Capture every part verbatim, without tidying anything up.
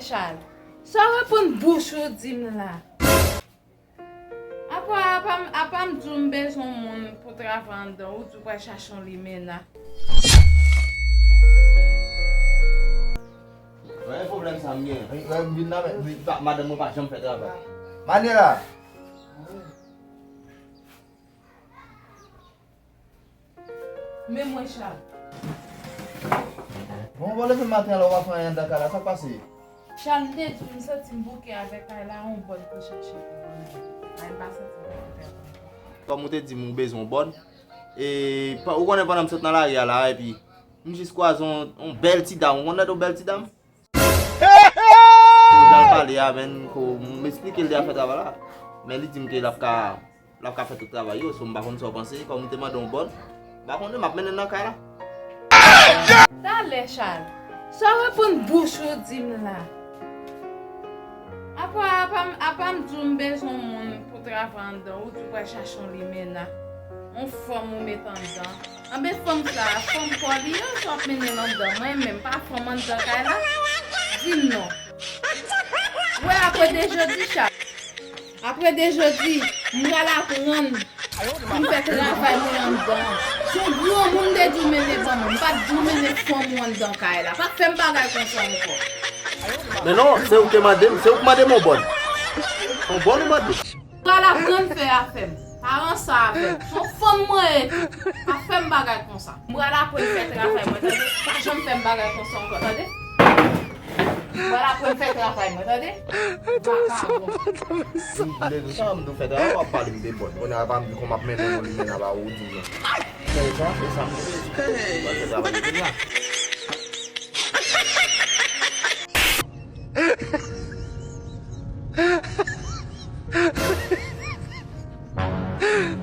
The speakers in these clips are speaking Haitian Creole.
Chal, sa w reponn bouch ou di m la? Apa, apa, apa m di w m bezwen yon moun pou travay anndan, ou di w pral chache yon limena. Wè pwoblèm sa m gen. Lè m vin la, men, men, pa, madanm mwen pa janm fè travay. Manera! Men mwen, Chal. Bon, bon, leve maten an la, ou pa fè anyen anndan kay la, sa k pase? Chal, m te di w, m santi m bouke avèk kay la, yon bòn pou chache pou mwen. Ay, m pa santi m konfòtab ankò. Kòm ou te di m ou bezwen yon bòn, e, pa, ou konnen pandan m sot nan lari a la, epi m jis kwaze yon, yon bèl ti dam, ou konn tande yon bèl ti dam? Jan l pale a, men, ko, m esplike l de afè travay la. Men li di m ke l ap ka, l ap ka fè tout travay yo, so m pa konn sa w panse, kòm m te mande yon bòn, m pa konnen, m ap mennen l nan kay la. Talè, Chal, sa w reponn bouch ou di m la? Apa, apa, apa m di w m bezwen yon moun pou travay anndan, ou di w pral chache yon limena, yon fanm ou met anndan. Anben fanm sa a, fanm pa w li ye, sa w ap mennen l anndan? Mwen menm, pa fanm anndan kay la? Di m non. Wè, apre de jodi, Chal. Apre de jodi, m pral aprann pou m fè travay mwen anndan. Se yon granmoun m te di w mennen ban mwen. M pa t di w mennen fanm ou anndan kay la. Pa fè m bagay konsa ankò. Men non, se ou ki mande m, se ou ki mande m yon bòn. Yon bòn ou mande m? M pral aprann fè afè m. Pa ranse avè m. Se yon fanm mwen ye. Pa fè m bagay konsa. M pral aprann fè travay mwen, tande? Pa janm fè m bagay konsa ankò, tande? M pral aprann fè travay mwen, tande? Vakabon. M vle di sa, m tou fè travay, w ap pale m de bòn. Kounye a pa m di kòman m ap mennen yon limena ba ou, ou di m non. Se sa, se sa m vle di. M pral fè travay mwen kounye a.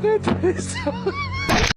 Li tris.